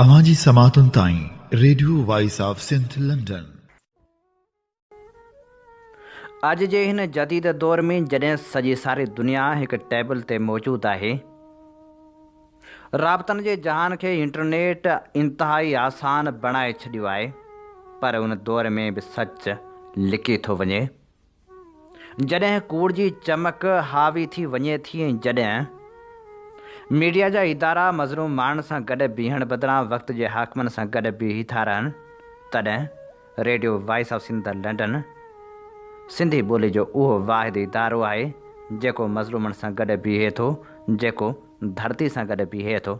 اوهان جي سماعتن تائين radio voice of Sindh London. اڄ جي هن جديد دور ۾ جڏهن سڄي ساري دنيا هڪ ٽيبل تي موجود آهي، رابطن جي جهان کي انٽرنيٽ انتهائي آسان بڻائي ڇڏيو آهي، پر ان دور ۾ به سچ لڪي ٿو وڃي. جڏهن ڪوڙ جي چمڪ حاوي ٿي وڃي ٿي ۽ جڏهن ميڊيا جا ادارا مظلوم ماڻهن سان گڏ بيهڻ بدران وقت جي حاڪمن سان گڏ بيهي ٿا رهن تڏهن radio voice of Sindh London Sindhi ٻولي جو اهو واحد ادارو آهي جيڪو مظلومن سان گڏ بيهي ٿو جيڪو ڌرتي سان گڏ بيهي ٿو.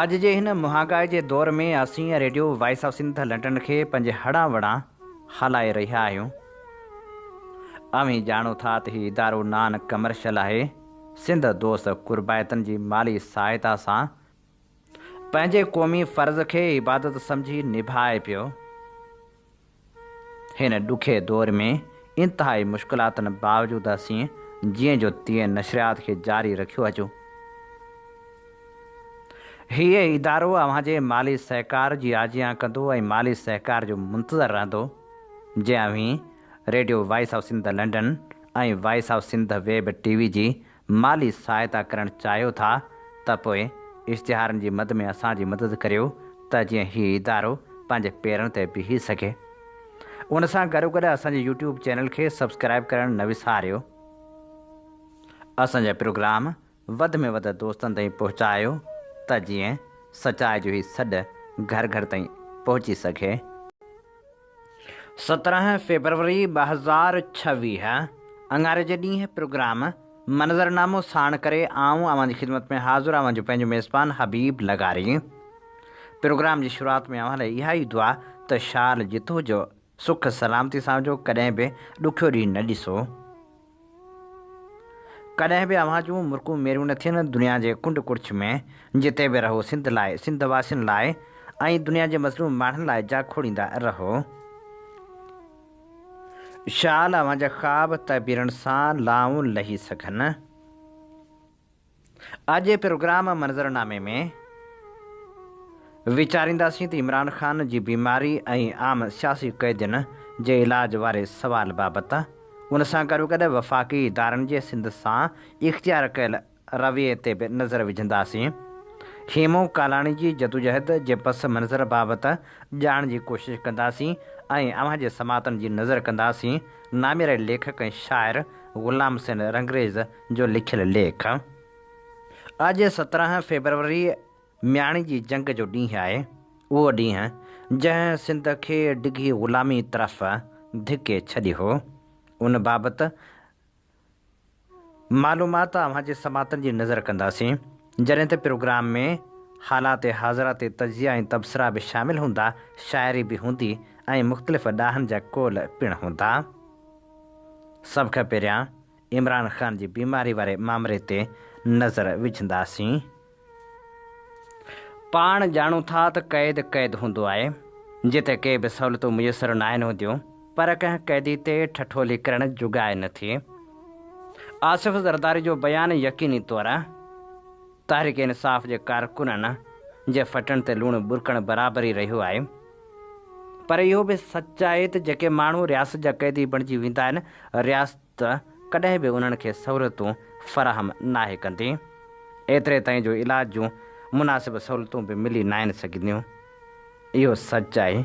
اڄ جي هن مهانگائي جي دور ۾ اسين radio voice of Sindh London کي پنهنجي هڙان وڙان هلائي رهيا آهيون. اوهين ڄاڻو ٿا ته هي ادارو نان ڪمرشل آهي، سنڌ دوست قربائتن جي مالي سهائتا سان پنهنجي قومي فرض کي عبادت سمجهي نڀائي پيو. هن ڏکئي دور ۾ انتهائي مشڪلاتن باوجود اسين جيئن جو تيئن نشريات کي جاري رکيو اچون. هيء ادارو اوهان جي مالي سهڪار جي آجيان ڪندو ۽ مالي سهڪار جو منتظر رهندو، جي اوهين radio voice of Sindh London ۽ voice of Sindh web T V جي مالي سهائتا ڪرڻ چاهيو ٿا ته پوء اشتهارن جي مد ۾ اسان جي مدد ڪريو ته جيئن هي ادارو پنهنجي پيرن تي بيهي سگهي. ان سان گڏوگڏ اسان جي يوٽيوب چينل کي سبسڪرائيب ڪرڻ نه وساريو. اسان جا پروگرام وڌ ۾ وڌ دوستن تائين پهچايو ته جيئن سچائي جو هي سڏ گهر گهر تائين پهچي سگهي. 17 فيبروري 2026 اڱاري جي ڏينهن پروگرام منظرنامو ساڻ ڪري آئون اوهان جي خدمت ۾ حاضر اوهان جو پنهنجو ميزبان حبيب لغاري. پروگرام جي شروعات ۾ اوهان لاء اها ئي دعا ته شال جتو جو سک سلامتي سان هجو ڪڏهن به ڏکيو ڏينهن نه ڏسو. ڪڏهن به اوهان جون مرڪون ميريون نه ٿين، دنيا جي ڪنڊ ڪڙڇ ۾ جتي به رهو سنڌ لاء، سنڌ واسين لاء ۽ دنيا جي مظلوم ماڻهن لاء جاکوڙيندا رهو. شال اوهان جا خواب تعبيرن سان لائون لهي سگهن. اڄ جي پروگرام منظرنامي ۾ ويچارينداسين ته عمران خان جي بيماري ۽ عام سياسي قيدين جي علاج واري سوال بابت ان سان گڏوگڏ وفاقي ادارن جي سنڌ سان اختيار ڪيل رويي تي به نظر وجهنداسين. هيمو ڪالاڻي جي جدوجهد جي پس منظر بابت ڄاڻڻ جي ڪوشش ڪنداسين ۽ اوهان جي سماعتن جي نظر ڪنداسين نامياري ليکڪ ۽ شاعر غلام حسين رنگريز جو لکيل ليک. اڄ 17 فيبروري مياڻي جي جنگ جو ڏينهن آهي. اهو ڏينهن جنهن سنڌ کي ڊگهي غلامي طرف ڌڪي ڇڏيو هو. ان بابت معلومات اوهان جي سماعتن جي نظر ڪنداسين. جڏهن ته پروگرام ۾ حالات حاضره تي تجزيا ۽ تبصرا به شامل هوندا، شاعري به هوندي ۽ مختلف ڏاهن جا قول پڻ هوندا. سڀ کان پهريان عمران خان جي بيماري واري مامري تي نظر وجهنداسين. پاڻ ڄاڻون ٿا ته قيد قيد هوندو آهي، جتي ڪي به سهولتون ميسر ناهن هونديون، پر ڪنهن قيدي تي ٺٺولي ڪرڻ جڳائي نه ٿي. آصف زرداري جو بيان يقيني طور تحريڪ انصاف جي ڪارڪنن جي ڦٽن تي لوڻ ٻرڪڻ برابر ئي رهيو آهي. پر اهو به سچ آهي ته جيڪي ماڻهو رياست جا قيدي بڻجي ويندا آهن، رياست ڪڏهن به انهن کي سهولتون فراهم ناهي ڪندي. ايتري تائين جو علاج جون مناسب سهولتون به ملي ناهن سگهنديون. اهو سچ آهي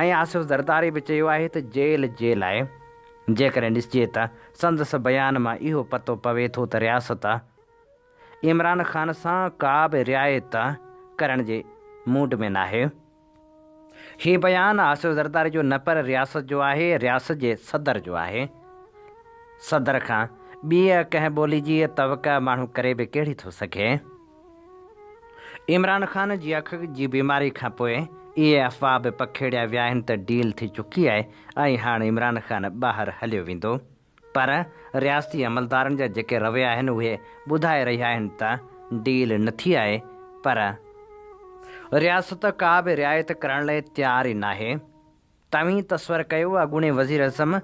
۽ آصف زرداري به چيو آهي ته جيل جيل آهي. جيڪڏهن ڏسجي ته سندس بيان مان اهو پتو پوي ٿو ته رياست عمران خان سان ڪا به رعايت ڪرڻ جي موڊ ۾ ناهي. هي بيان آصف زرداري جو نه پر رياست جو آهي، رياست جي صدر جو آهي. صدر کان ٻيء ڪنهن ٻولي جي توقع ماڻهو ڪري به ڪهڙي ٿو سگهي؟ عمران خان جي اک جي بيماري کان پوء اهي افواهه به پکيڙيا ويا آهن ته ڊيل ٿي چڪي آهي ۽ هاڻ عمران خان ٻاهر هليو ويندو. پر رياستي عملدارن جا جيڪي رويا آهن اهي ٻڌائي رهيا آهن ته ڊيل نه ٿي آهي پر رياست ڪا به رعايت ڪرڻ لاء تيار ئي ناهي. توهين تصور ڪيو اڳوڻي وزيراعظم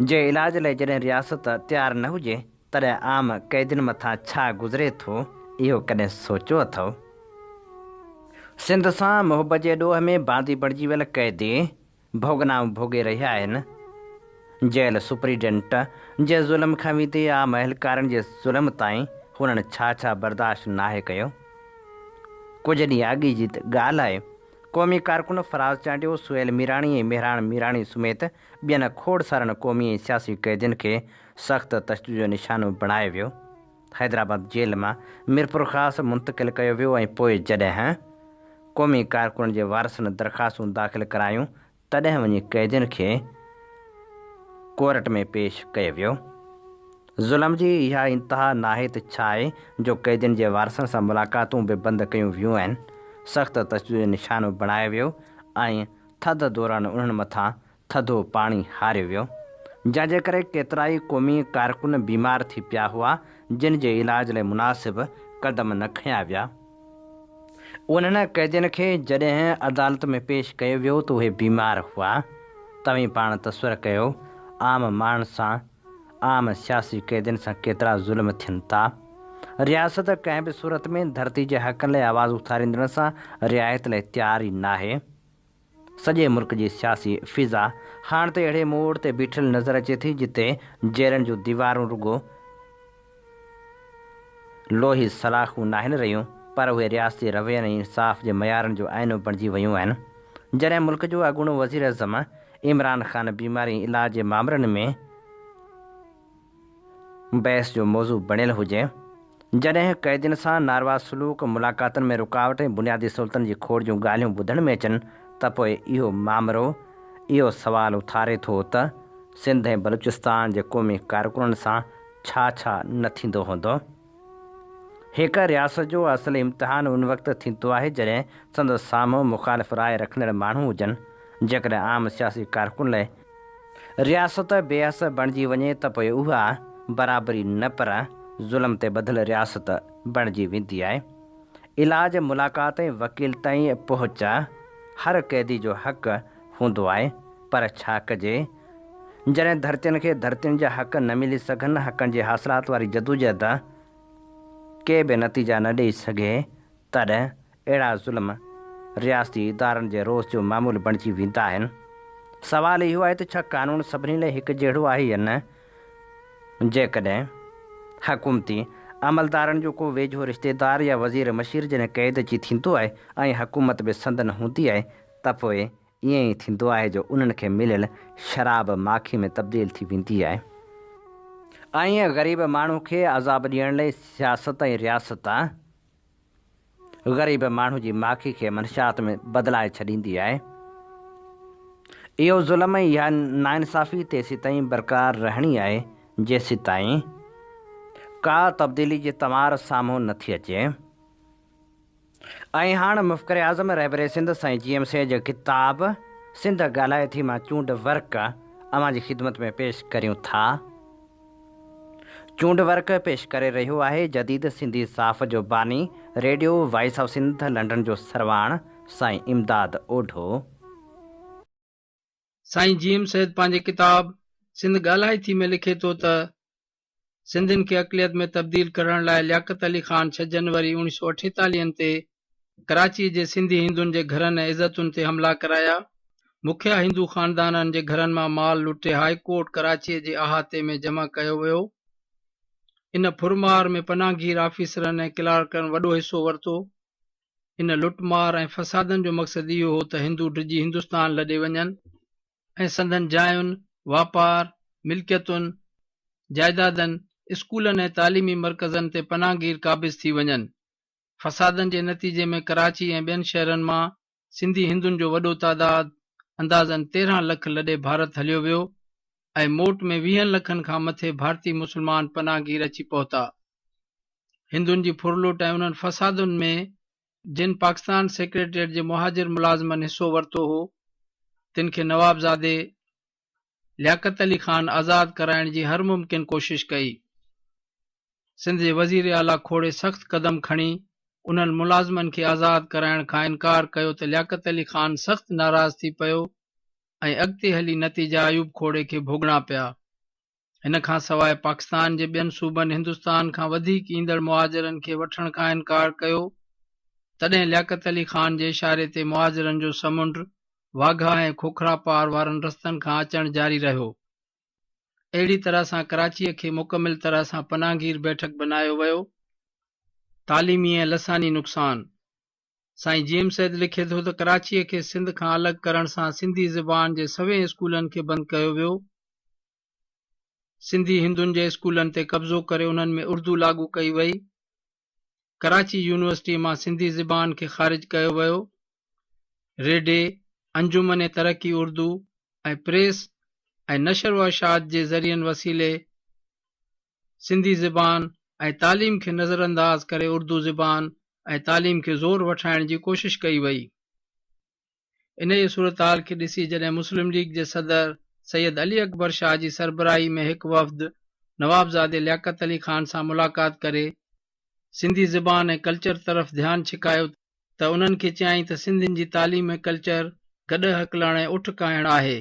جي علاج لاء جڏهن رياست تيار نه هجي تڏهن عام قيدين مٿان ڇا گذري ٿو اهو ڪڏهن سوچيو اٿئو؟ سنڌ سان محبت جي ڏوهه ۾ باندي بڻجي ويل قيدي ڀوڳنائون ڀوڳي رهيا آهن. جيل سپريڊنٽ جي ظلم کان ويندي عام اهلڪارن جي ظلم تائين هنن ڇا ڇا برداشت ناهي ڪيو. ڪجهه ڏينهن اڳ جي ڳالهه آهي، قومي ڪارڪن فراز چانڊيو، سهيل ميراڻي ۽ مهراڻ ميراڻي سميت ٻين کوڙ سارن قومي ۽ سياسي قيدين کي سخت تشدد جو نشانو بڻايو ويو. حيدرآباد جيل مان ميرپورخاص منتقل ڪيو ويو ۽ پوء جڏهن قومي ڪارڪنن جي وارثن درخواستون داخل ڪرايون تڏهن وڃي قيدين کي ڪورٽ ۾ پيش ڪيو ويو. ظلم جي اها انتها ناهي ته ڇا آهي جو قيدين جي وارثن سان ملاقاتون به بند ڪيون ويون آهن، سخت تشدد جو نشانو بڻايو ويو ۽ ٿڌ دوران انهن مٿان ٿڌو پاڻي هاريو ويو، جنهن جي ڪري ڪيترائي قومي ڪارڪن بيمار ٿي پيا هئا، جن جي علاج لاء مناسب قدم نه کنيا ويا. انهن قيدين کي جڏهن عدالت ۾ پيش ڪيو ويو ته اهي بيمار هئا. توهين پاڻ تصور ڪيو عام ماڻهن سان، عام سياسي قيدين سان ڪيترا ظلم ٿين ٿا. رياست ڪنهن به صورت ۾ ڌرتي جي حقن لاء آواز اٿاريندڙن سان رعايت لاء تيار ئي ناهي. سڄي ملڪ جي سياسي فضا هاڻ ته اهڙي موڙ تي بيٺل نظر اچي ٿي جتي جيلن جون ديوارون رڳو لوهي سلاخون ناهن رهيون پر اهي رياستي روين ۽ انصاف جي معيارن جو آئينو بڻجي ويون آهن. جڏهن ملڪ جو اڳوڻو وزيراعظم عمران خان بيماري ۽ علاج جي مامرن ۾ بحث جو موضوع بڻيل هجي، جڏهن قيدين سان ناروا سلوڪ، ملاقاتن ۾ رڪاوٽ ۽ بنيادي سهولتن جي کوڙ جون ڳالهيون ٻڌڻ ۾ اچن ته پوء اهو مامرو اهو سوال اٿاري ٿو ته سنڌ ۽ بلوچستان جي قومي ڪارڪنن سان ڇا ڇا نه ٿيندو هوندو. هڪ رياست جو اصل امتحان ان وقت ٿيندو آهي جڏهن سندس سامهون مخالف راء رکندڙ ماڻهو هجن. جيڪڏهن عام سياسي ڪارڪن لاء رياست بي حس بڻجي وڃي ته پوء اها برابري نه پر ظلم تي ٻڌل رياست بڻجي ويندي آهي. علاج، ملاقات ۽ وڪيل تائين پهچ هر قيدي جو حق هوندو آهي پر ڇا ڪجي جڏهن ڌرتين کي ڌرتين جا حق نه ملي سگهن، حقن جي حاصلات واري جدوجهد ڪي به نتيجا نه ڏئي سگهي، تڏهن اهڙا ظلم رياستي ادارن جي روز جو معمول بڻجي ويندا آهن. سوال اهو آهي ته ڇا قانون سڀني لاء هڪ جهڙو آهي يا نه؟ جيڪڏهن حڪومتي عملدارن جو ڪو ويجهو رشتيدار يا وزير مشير جڏهن قيد اچي ٿيندو آهي ۽ حڪومت به سندن هوندي آهي ته پوء ائين ئي ٿيندو آهي جو انهن کي مليل شراب ماکي ۾ تبديل ٿي ويندي آهي. ائين غريب ماڻهو کي عذاب ڏيڻ لئي سياست ۽ رياست غريب ماڻهو جي ماکي کي منشيات ۾ بدلائي ڇڏيندي آهي. اهو ظلم ۽ اها ناانصافي تيسيتائين برقرار رهڻي آهي جيسيتائين ڪا تبديلي جي تمار سامهون نٿي اچي. ۽ هاڻ مفڪر اعظم رهبر سنڌ سائين جي ايم سيد جو ڪتاب سنڌ ڳالهائي ٿي مان چونڊ ورق اوهان جي خدمت ۾ پيش ڪريون ٿا. چونڊ ورق پيش ڪري رهيو آهي جديد سنڌي صحافت جو باني radio voice of Sindh London جو سرواڻ سائين امداد اوڍو. سائين جي ايم سيد پنهنجي ڪتاب سنڌ ڳالهائي ٿي ۾ لکي ٿو ته. سنڌين کي اقليت ۾ تبديل ڪرڻ لاء لياقت علي خان ڇهه جنوري اوڻيهه سؤ اٺيتاليهن تي ڪراچيء جي سنڌي هندن جي گهرن ۽ عزتن تي حملا ڪرايا. مکيه هندو خاندانن جي گهرن مان مال لٽي هاء ڪورٽ ڪراچيء جي احاطي ۾ جمع ڪيو ويو. ان ڦرمار ۾ پناهگير آفيسرن ۽ ڪلارڪن وڏو حصو ورتو. ان لٽمار ۽ فسادن جو مقصد اهو هو ته هندو ڊڄي هندستان لڏي وڃن. ۽ سندن جاين، واپار، ملڪيتن، جائدادن، اسڪولن ۽ تعليمي مرڪزن تي پناهگير قابض ٿي وڃن. فسادن جي نتيجي ۾ ڪراچي ۽ ٻين شهرن مان سنڌي هندن جو وڏو تعداد اندازن 13 لک لڏي ڀارت هليو ويو ۽ موٽ ۾ ويهن لکن کان مٿي ڀارتي مسلمان پناهگير اچي پهتا. هندن جي ڦرلٽ ۽ انهن فسادن ۾ جن پاڪستان سيڪريٽريٽ جي مهاجر ملازمن حصو ورتو هو، تن کي نوابزادي لياقت علي خان آزاد ڪرائڻ جي هر ممڪن ڪوشش ڪئي. سنڌ جي وزير اعليٰ کوڙي سخت قدم کڻي انهن ملازمن کي آزاد ڪرائڻ کان انڪار ڪيو ته لياقت علي خان سخت ناراض ٿي پيو ۽ اڳتي هلي نتيجا ايوب کوڙي کي ڀوڳڻا پيا. ان کان سواء پاڪستان جي ٻين صوبن هندستان کان وڌيڪ ايندڙ مهاجرن کي وٺڻ کان انڪار ڪيو. تڏهن لياقت علي خان جي اشاري تي مهاجرن جو سمنڊ واگها ۽ کوکراپار وارن رستن کان اچڻ جاري رهيو. اهڙي طرح سان ڪراچيء کي مڪمل طرح سان پناهگير بيٺڪ بنايو ويو. تعليمي ۽ لساني نقصان، سائين جي ايم سيد لکي ٿو ته ڪراچيء کي سنڌ کان الڳ ڪرڻ سان سنڌي زبان جي سوين اسڪولن کي بند ڪيو ويو. سنڌي هندن جي اسڪولن تي قبضو ڪري انهن ۾ اردو لاڳو ڪئي وئي. ڪراچي يونيورسٽيء مان سنڌي زبان کي خارج ڪيو ويو. ريڊيي، انجمن ترقي اردو ۽ پريس ۽ نشر و اشاعت جي ذريعن وسيلي سنڌي زبان ۽ تعليم کي نظرانداز ڪري اردو زبان ۽ تعليم کي زور وٺرائڻ جي ڪوشش ڪئي وئي. انهيء صورتحال کي ڏسي جڏهن مسلم ليگ جي صدر سيد علي اڪبر شاهه جي سربراهي ۾ هڪ وفد نوابزادي لياقت علي خان سان ملاقات ڪري سنڌي زبان ۽ ڪلچر طرف ڌيان ڇڪايو ته انهن کي چيائين ته سنڌين جي تعليم ۽ ڪلچر گڏهه هڪلڻ ۽ اٺ ڪاهڻ آهي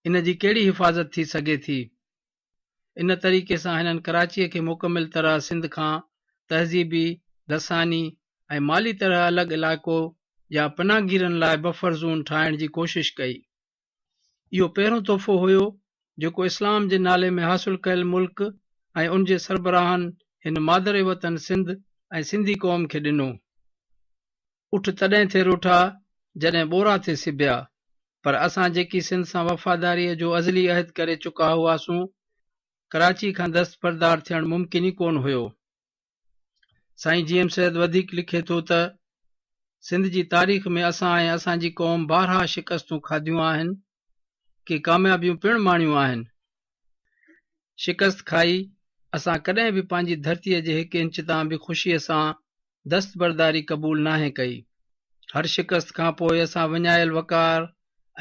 ان جي ڪهڙي حفاظت ٿي سگهي ٿي؟ ان طريقي سان هنن ڪراچيء کي مڪمل طرح سنڌ کان تهذيبي، لساني ۽ مالي طرح الڳ علائقو يا پناهگيرن لاء بفر زون ٺاهڻ جي ڪوشش ڪئي. اهو پهريون تحفو هيو، جيڪو اسلام جي نالي ۾ حاصل ڪيل ملڪ ۽ ان جي سربراهن هن مادر وطن سنڌ ۽ سنڌي قوم کي ڏنو. اٺ تڏهن ٿي روٺا، جڏهن ٻورا ٿي سبيا. پر اسان جيڪي سنڌ سان وفاداريء جو ازلي عهد ڪري چڪا هئاسون، ڪراچيء کان دستبردار ٿيڻ ممڪن ئي ڪونه هيو. سائين جي ايم سيد وڌيڪ لکي ٿو ته، سنڌ جي تاريخ ۾ اسان ۽ اسان جي قوم بارها شڪستون کاڌيون آهن، ڪي ڪاميابيون پڻ ماڻيون آهن. شڪست کائي اسان ڪڏهن به پنهنجي ڌرتيء جي هڪ انچ تان به خوشيء سان دستبرداري قبول ناهي ڪئي. هر شڪست کان پوء اسان وڃايل وقار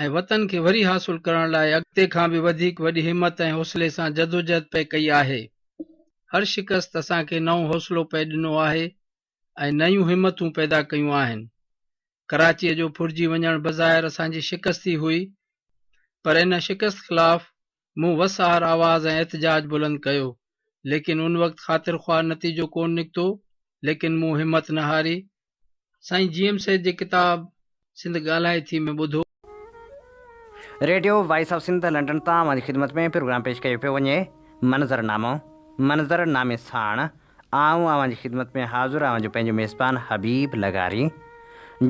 ۽ وطن کي وري حاصل ڪرڻ لاء اڳتي کان به وڌيڪ وڏي همت ۽ حوصلي سان جدوجهد پئي ڪئي آهي. هر شڪست اسان کي نئون حوصلو پئي ڏنو آهي ۽ نيون همتون پيدا ڪيون آهن. ڪراچيء جو ڦرجي وڃڻ بظاهر اسان جي شڪست ئي هئي، پر ان شڪست خلاف مون وس آهر آواز ۽ احتجاج بلند ڪيو، ليڪن ان وقت خاطر خواهه نتيجو ڪونه نڪتو، ليڪن مون همت نه هاري. سائين جي ايم سيد جي ڪتاب سنڌ ڳالهائي ٿي ۾ ٻڌو. Radio voice of Sindh London تان اوهان جي خدمت ۾ پروگرام پيش ڪيو پيو وڃي منظرنامو منظرنامي ساڻ آئون اوهان جي خدمت ۾ حاضر اوهان جو پنهنجو ميزبان حبيب لغاري.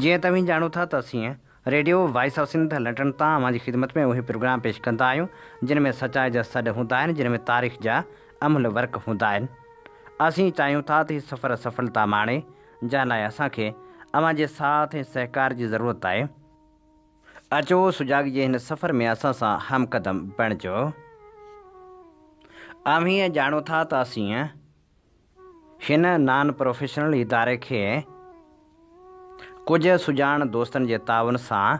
جيئن توهين ڄاڻو ٿا ته اسين radio voice of Sindh London تان اوهان جي خدمت ۾ اهي پروگرام پيش ڪندا آهيون جن ۾ سچائي جا سڏ هوندا آهن جن ۾ تاريخ جا املهه ورق هوندا آهن. اسين چاهيون ٿا ته هي سفر سڦلتا ماڻي جنهن لاء اسان کي اوهان جي ساٿ ۽ سهڪار جي ضرورت آهي. اچو سجاڳي جي هن سفر ۾ اسان سان هم قدم بڻجو. اوهين ڄاڻو ٿا ته اسين هن نان پروفيشنل اداري کي ڪجهه سڄاڻ دوستن جي تعاون سان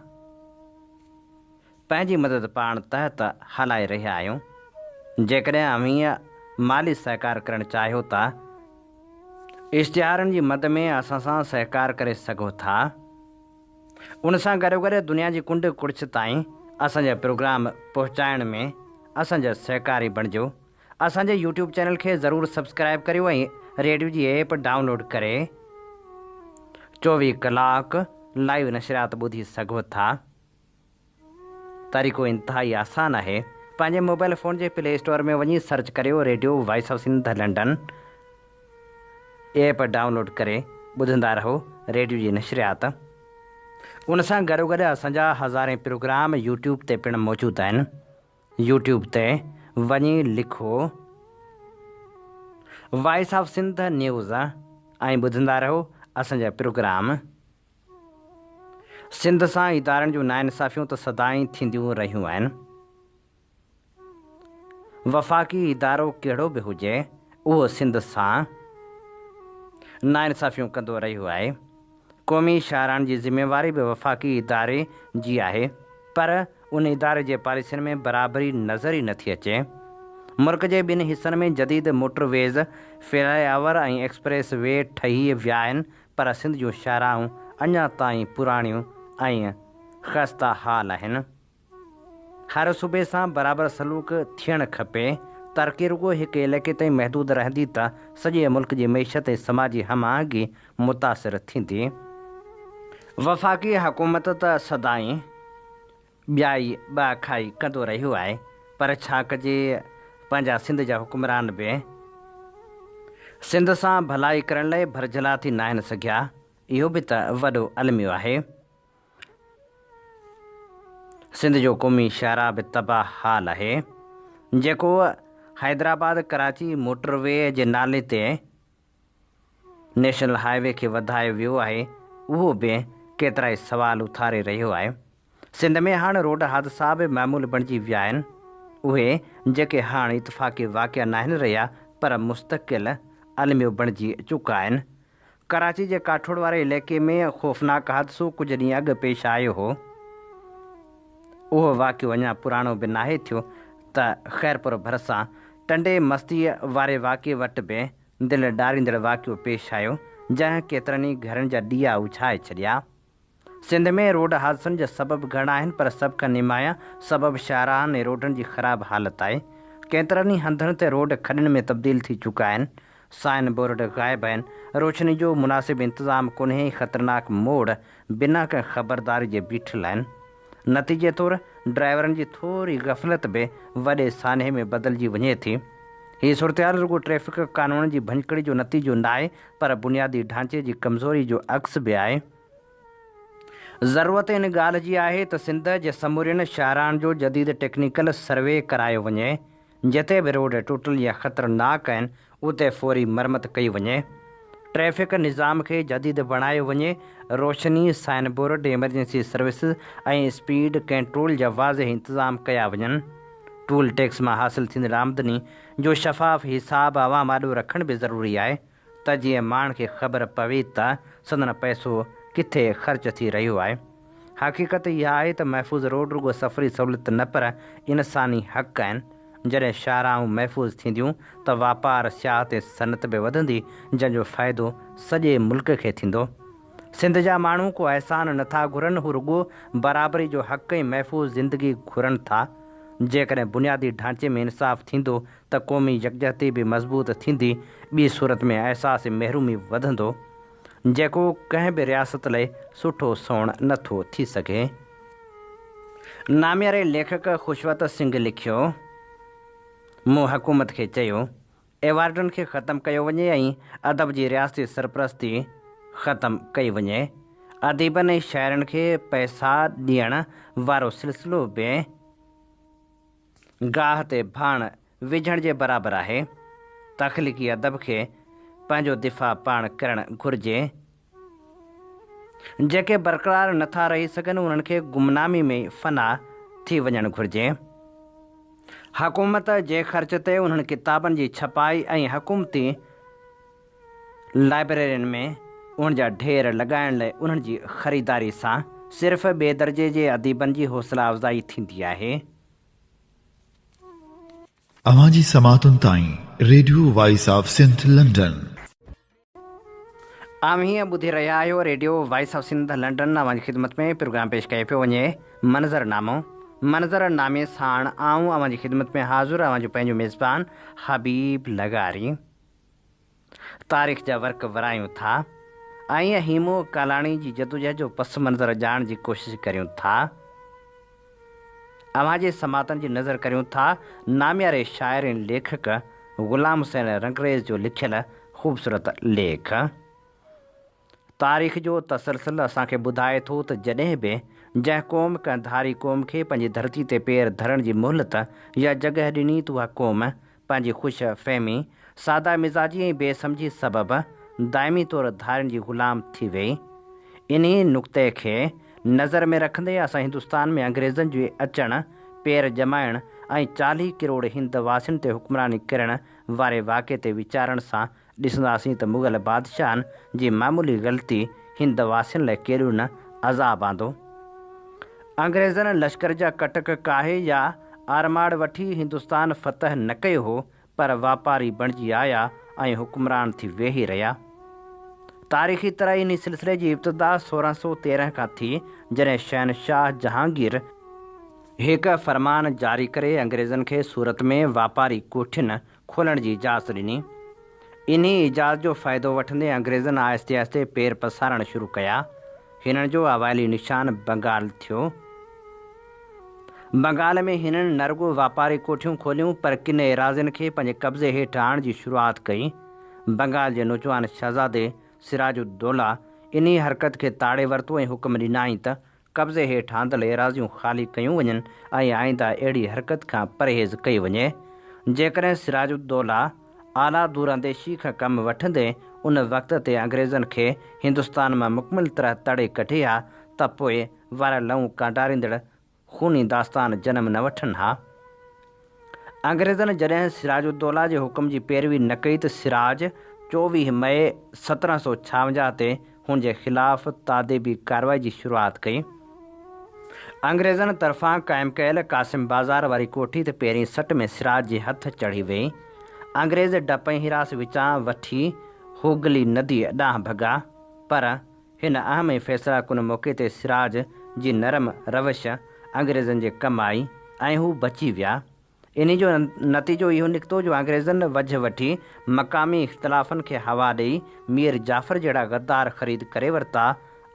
پنهنجي مدد پاڻ تحت هلائي رهيا آهيون. جيڪڏهن اوهين مالي سهڪار ڪرڻ چاهيو ته اشتهارن جي مد ۾ اسان سان سهڪار ڪري سگهو ٿا. ان سان گڏوگڏ دنيا جي ڪنڊ ڪڙڇ تائين اسان جا پروگرام پهچائڻ ۾ اسان جا سهڪاري بڻجو. اسان جي يوٽيوب چينل کي ضرور سبسڪرائيب ڪريو ۽ ريڊيو جي ايپ ڊائونلوڊ ڪري 24 ڪلاڪ لائيو نشريات ٻڌي سگهو ٿا. طريقو انتهائي آسان آهي. پنهنجي موبائل فون جي پلي اسٽور ۾ وڃي سرچ ڪريو radio voice of Sindh London app download ڪري ٻڌندا رهو ريڊيو جي نشريات. ان سان گڏوگڏ اسان جا هزارين پروگرام يوٽيوب تي پڻ موجود آهن. يوٽيوب تي وڃي لکو وائس آف سنڌ نيوز ۽ ٻڌندا رهو اسان جا پروگرام. سنڌ سان ادارن جون ناانصافيون ته سدائين ٿينديون رهيون آهن. وفاقي ادارو ڪهڙو به هجي اهو سنڌ سان ناانصافيون ڪندو رهيو آهي. قومي شاهراهن جي ذميواري به وفاقي اداري جي آهي پر ان اداري جي پاليسين ۾ برابري نظر ئي نٿي اچي. ملڪ جي ٻن حصن ۾ جديد motorways, flyover ۽ expressway ٺهي ويا آهن پر سنڌ جون شاهراهون اڃا تائين پراڻيون ۽ خسته حال آهن. هر صوبي سان برابر سلوڪ ٿيڻ کپي ترقي رڳو هڪ علائقي تائين محدود رهندي ته سڄي ملڪ جي معيشت ۽ سماجي هم آهنگي متاثر ٿيندي. وفاقي حڪومت ته سدائين ٻيائي ٻه اکائي ڪندو رهيو آهي پر ڇا ڪجي پنهنجا سنڌ جا حڪمران به سنڌ سان ڀلائي ڪرڻ لئه ڀرجهلا ٿي ناهن سگهيا اهو به ته وڏو الميو آهي. سنڌ جو قومي شاهراهه به تباهه حال آهي جيڪو حيدرآباد ڪراچي موٽر وي جي نالي تي نيشنل هاء وي کي وڌايو ويو آهي اهو به ڪيترائي سوال اٿاري رهيو آهي. سنڌ ۾ هاڻ روڊ حادثا به معمول بڻجي ويا آهن. اهي جيڪي هاڻ اتفاقي واقعا ناهن رهيا پر مستقل الميو بڻجي چڪا آهن. ڪراچي جي ڪاٺوڙ واري علائقي ۾ خوفناڪ حادثو ڪجهه ڏينهن اڳ پيش آيو هو. اهو واقعو اڃا پراڻو به ناهي ٿيو ته خيرپور ڀرسان ٽنڊي مستيء واري واقعي وٽ به دل ڏاريندڙ واقعو پيش آيو، جنهن ڪيترن ئي گهرن جا ڏيئا اجهائي ڇڏيا. سنڌ ۾ روڊ حادثن جا سبب گهڻا آهن پر سڀ کان نمايان سبب شاهراهن ۽ روڊن جي خراب حالت آهي. ڪيترن ئي هنڌن تي روڊ کڏن ۾ تبديل ٿي چڪا آهن، سائن بورڊ غائب آهن، روشني جو مناسب انتظام ڪونهي ۽ خطرناڪ موڙ بنا ڪنهن خبرداري جي بيٺل آهن. نتيجي طور ڊرائيورن جي ٿوري غفلت به وڏي سانحي ۾ بدلجي وڃي ٿي. هي صورتحال رڳو ٽريفڪ قانونن جي ڀڃڪڙي جو نتيجو ناهي پر بنيادي ڍانچي جي ڪمزوري جو عڪس به آهي. ضرورت ان ڳالهه جي آهي ته سنڌ جي سمورين شاهراهن جو جديد ٽيڪنيڪل سروي ڪرايو وڃي. جتي به روڊ ٽٽل يا خطرناڪ آهن، اتي فوري مرمت ڪئي وڃي. ٽريفڪ نظام کي جديد بڻايو وڃي، روشني، sign board, emergency services ۽ speed control جا واضح انتظام ڪيا وڃن. ٽول ٽيڪس مان حاصل ٿيندڙ آمدني جو شفاف حساب عوام آڏو رکڻ به ضروري آهي ته جيئن ماڻهن کي خبر پوي ته سندن پئسو ڪٿي خرچ ٿي رهيو آهي. حقيقت اها آهي ته محفوظ روڊ رڳو سفري سهولت نه پر انساني حق آهن. جڏهن شاهراهون محفوظ ٿينديون ته واپار، سياحت ۽ صنعت به وڌندي، جنهن جو فائدو سڄي ملڪ کي ٿيندو. سنڌ جا ماڻهو ڪو احسان نه ٿا گهرن، هو رڳو برابري جو حق ۽ محفوظ زندگي گهرن ٿا. جيڪڏهن بنيادي ڍانچي ۾ انصاف ٿيندو ته قومي يڪجهتي به مضبوط ٿيندي، ٻي صورت ۾ احساس محرومي وڌندو. جيڪو ڪنهن به رياست لئه سٺو سوڻ نه ٿو ٿي سگهي. نامياري ليکڪ خوشونت سنگهه لکيو، مون حڪومت کي چيو، ايوارڊن کي ختم ڪيو وڃي ۽ ادب جي رياستي سرپرستي ختم ڪئي وڃي. اديبن ۽ شاعرن کي پئسا ڏيڻ وارو سلسلو به گاهه تي ڀاڻ وجهڻ جي برابر آهي. تخليقي ادب کي پنهنجو دفاع پاڻ ڪرڻ گهرجي. جيڪي برقرار نه ٿا رهي سگهن انهن کي گمنامي ۾ فنا ٿي وڃڻ گهرجي. حڪومت جي خرچ تي انهن ڪتابن جي ڇپائي ۽ حڪومتي لائبريرين ۾ انهن جا ڍير لڳائڻ لئه انهن جي خريداري سان صرف ٻئي درجي جي اديبن جي حوصلا افزائي ٿيندي آهي. اوهان جي سماعتن تائين radio voice of Sindh London. اوهين ٻڌي رهيا آهيو radio voice of Sindh London اوهان جي خدمت ۾ پروگرام پيش ڪيو پيو وڃي منظر نامو منظر نامي ساڻ آئون اوهان جي خدمت ۾ حاضر اوهان جو پنهنجو ميزبان حبيب لغاري. تاريخ جا ورق ورايون ٿا ۽ هيمو ڪالاڻي جي جدوجهد جو پس منظر ڄاڻڻ جي ڪوشش ڪريون ٿا. اوهان جي سماعتن جي نظر ڪريون ٿا نامياري شاعر ۽ ليکڪ غلام حسين رنگريز جو لکيل خوبصورت ليک. تاريخ جو تسلسل اسان کي ٻڌائي ٿو ته جڏهن به جنهن قوم ڪنهن ڌاري قوم کي پنهنجي ڌرتي تي پير ڌرڻ جي مهلت يا جڳهه ڏني ته اها قوم پنهنجي خوش فهمي، ساده مزاجي ۽ بي سمجهي سبب دائمي طور ڌارين جي غلام ٿي ويئي. انهي نقطي کي نظر ۾ رکندي اسان هندستان ۾ انگريزن جي اچڻ، پير ڄمائڻ ۽ 40 ڪروڙ هند واسين تي حڪمراني ڪرڻ واري واقعي تي ويچارڻ سان ڏسنداسين ته مغل بادشاهن جي معمولي غلطي هند واسين لاء ڪيڏو نه عذاب آندو. انگريزن لشڪر جا ڪٽڪ ڪاهي يا آرماڙ وٺي هندستان فتح نه ڪيو هو، پر واپاري بڻجي آيا ۽ حڪمران ٿي ويهي رهيا. تاريخي طرح انهي سلسلي جي ابتدا 1613 کان ٿي، جڏهن شهنشاهه جهانگير. هڪ فرمان جاري ڪري انگريزن کي سورت ۾ واپاري ڪوٺين کولڻ جي اجازت ڏني. انهي اجازت جو فائدو وٺندي انگريزن آهستي آهستي پير پسارڻ شروع ڪيا. هنن جو اوائلي نشان بنگال ٿيو. بنگال ۾ هنن نه رڳو واپاري ڪوٺيون کوليون پر ڪن ايراضين کي پنهنجي قبضي هيٺ آڻڻ جي شروعات ڪئي. بنگال جي نوجوان شهزادي سراج الدوله انهي حرڪت کي تاڙي ورتو ۽ حڪم ڏنائين ته قبضي هيٺ آندل ايراضيون خالي ڪيون وڃن ۽ آئنده اهڙي حرڪت کان پرهيز ڪئي وڃي. جيڪڏهن سراج الدوله اعليٰ دورانديشي کان ڪم وٺندي ان وقت تي انگريزن کي هندستان مان مڪمل طرح تڙي ڪڍي ها ته پوء وارا لئون ڪانڊاريندڙ خوني داستان جنم نه وٺن ها. انگريزن جڏهن سراج الدوله جي حڪم جي پيروي نه ڪئي ته سراج 24 مئي 1756 تي هن جي خلاف تاديبي ڪارروائي جي شروعات ڪئي. انگريزن طرفان قائم ڪيل قاسم بازار واري ڪوٺي تي پهرين سٽ ۾ سراج جي هٿ چڙهي ويئي. انگريز ڊپ ۽ هراس وچان وٺي هوگلي نديء ڏانهن ڀڳا، پر هن اهم ۽ فيصله ڪن موقعي تي سراج جي نرم روش انگريزن جي ڪم آئي ۽ هو بچي ويا. انهي جو نتيجو اهو نڪتو جو انگريزن وجهه وٺي مقامي اختلافن کي هوا ڏئي مير جعفر جهڙا غدار خريد ڪري ورتا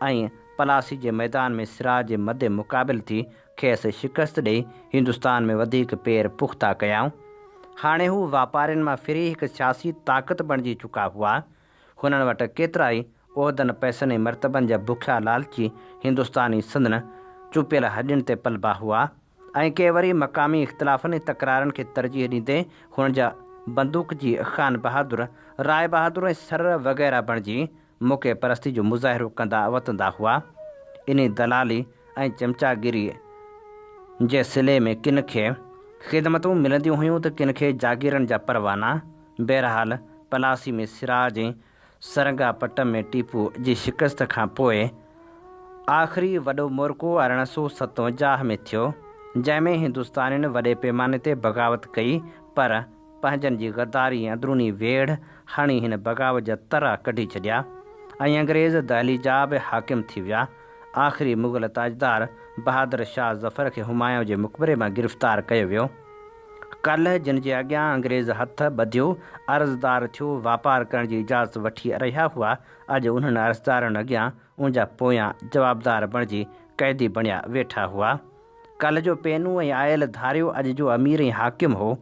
۽ پلاسي جي ميدان ۾ سراج جي مد مقابل ٿي کيس شڪست ڏئي هندستان ۾ وڌيڪ پير پختا ڪيائون. هاڻي هو واپارين مان ڦري هڪ سياسي طاقت بڻجي چڪا هئا. هنن وٽ ڪيترائي عهدن، پئسن ۽ مرتبن جا بکيا لالچي هندستاني سندن چوپيل هڏين تي پلبا هئا ۽ ڪي وري مقامي اختلافن ۽ تڪرارن کي ترجيح ڏيندي هنن جا بندوقجي خان بهادر، راء بهادر ۽ سر وغيره بڻجي موقعي پرستي جو مظاهرو ڪندا وتندا هئا. انهي دلالي ۽ چمچاگيريء جي صلي ۾ ڪن کي خدمتون ملنديون هيون ته ڪن کي جاگيرن جا پروانا. بهرحال پلاسي ۾ سراج ۽ سرنگا پٽم ۾ ٽيپو جي شڪست کان پوء آخري وڏو معرڪو 1857 ۾ ٿيو، جنهن ۾ هندستانين وڏي پيماني تي بغاوت ڪئي پر پنهنجن جي غداري ۽ اندروني ويڙهه هڻي هن بغاوت جا ترا ڪڍي ڇڏيا ۽ انگريز دهلي جا به حاڪم ٿي ويا. آخري مغل تاجدار بهادر شاهه ظفر کي همايون جي مقبري مان گرفتار ڪيو ويو. ڪالهه جن جي اڳيان انگريز هٿ ٻڌيو عرضدار ٿيو واپار ڪرڻ جي اجازت وٺي رهيا هئا، اڄ انهن عرضدارن اڳيان ان جا پويان جوابدار بڻجي قيدي بڻيا ويٺا هئا. ڪالهه جو پينو ۽ آيل ڌاريو اڄ جو امير ۽ حاڪم هو.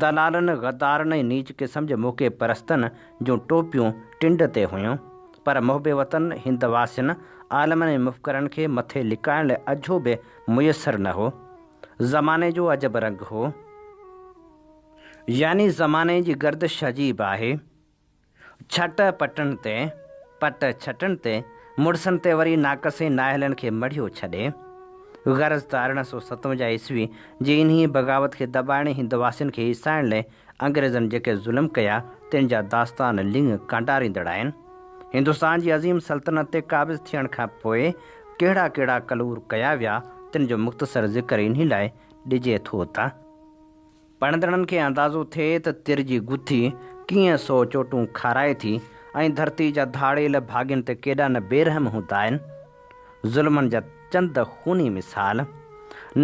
دلالن، غدارن ۽ نيچ قسم جي موقعي پرستن جون ٽوپيون ٽنڊ تي هيون. پر محب وطن هند واسين، عالمن ۽ مفڪرن کي مٿي لڪائڻ لاء اجهو به ميسر نه هو. زماني جو عجب رنگ هو. يعني زماني جي گردش عجيب آهي. ڇٽ پٽن تي، پٽ ڇٽن تي، مڙسن تي وري ناقص ۽ نااهلن کي مڙهيو ڇڏي. غرض ته 1857 عيسوي جي انهيء بغاوت کي دٻائڻ ۽ هندواسين کي هيسائڻ لئه انگريزن جيڪي ظلم ڪيا، تن جا داستان لڱ ڪانڊاريندڙ آهن. هندستان جي عظيم سلطنت تي قابض ٿيڻ کان پوء ڪهڙا ڪهڙا ڪلور ڪيا ويا، تن جو مختصر ذڪر انهي لاء ڏجي ٿو ته، پڙهندڙن کي اندازو ٿئي ته تر جي گٿي ڪيئن سو چوٽون کارائي ٿي ۽ ڌرتي جا ڌاڙيل ڀاڳين تي ڪيڏا نه بي رحم هوندا آهن. ظلمن جا چند خوني مثال.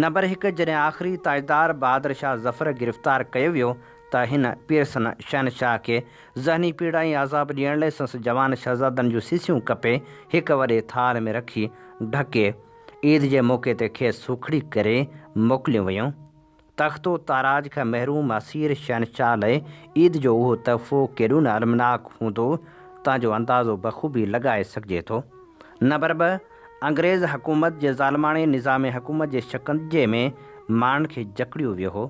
نمبر هڪ، جڏهن آخري تاجدار بهادر شاهه ظفر گرفتار ڪيو ويو ته هن پيرسن شهنشاهه کي ذهني پيڙا ۽ عذاب ڏيڻ لئه سندس جوان شهزادن جون سيسيون ڪپي هڪ وڏي ٿالهه ۾ رکي ڍڪي عيد جي موقعي تي کيس سوکڙي ڪري موڪليون ويون. تخت و تاراج کان محروم اسير شهنشاهه لئه عيد جو اهو تحفو ڪيڏو نه المناڪ هوندو، تان جو اندازو بخوبي لڳائي سگهجي ٿو. نمبر ٻه، انگريز حڪومت جي ظالماڻي نظام حڪومت جي شڪنجي ۾ ماڻهن کي جڪڙيو ويو هو.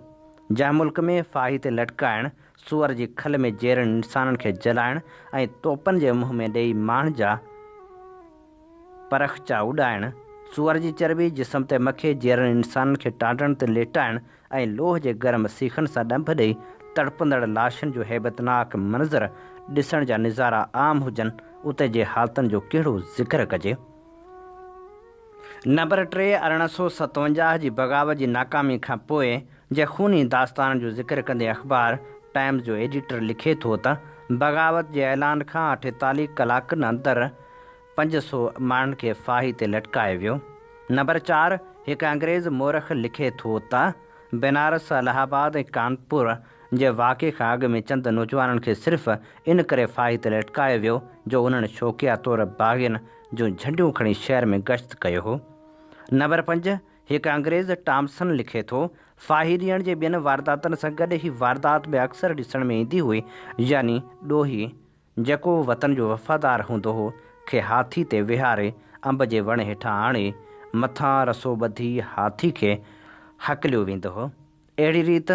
جنهن ملڪ ۾ ڦاهي تي لٽڪائڻ، سوئر جي کل ۾ جيئرن انسانن کي جلائڻ ۽ توپن جي منهن ۾ ڏيئي ماڻهن جا پرخچا اڏائڻ، سوئر جي چرٻي جسم تي مکي جيئرن انسانن کي ٽانڊن تي ليٽائڻ ۽ لوهه جي گرم سيخن سان ڏنڀ ڏئي تڙپندڙ لاشن جو هيبتناڪ منظر ڏسڻ جا نظارا عام هجن، اتي جي حالتن جو ڪهڙو ذڪر ڪجي. نمبر ٽي، 1857 جي بغاوت جي ناڪامي کان پوء جي خوني داستانن جو ذڪر ڪندي اخبار ٽائمز جو ايڊيٽر لکي ٿو ته بغاوت جي اعلان کان 48 ڪلاڪن اندر 500 ماڻهن کي ڦاهي تي لٽڪايو ويو. نمبر چار، هڪ انگريز مورخ لکي ٿو ته، بنارس، الهه آباد ۽ ڪانپور جي واقعي کان اڳ ۾ چند نوجوانن کي صرف ان ڪري ڦاهي تي لٽڪايو ويو جو انهن شوقيه طور باغين جون جهنڊيون کڻي شهر ۾ گشت ڪيو هو. نمبر پنج، هڪ انگريز ٽامسن لکي ٿو، ڦاهي ڏيڻ جي ٻين وارداتن سان گڏ هي واردات به اڪثر ڏسڻ ۾ ايندي هئي يعني ڏوهي جيڪو وطن جو وفادار هوندو هو، کي هاٿي تي ويهاري انب جي وڻ هيٺان آڻي، مٿان رسو ٻڌي هاٿي کي هڪليو ويندو هو. اهڙي ريت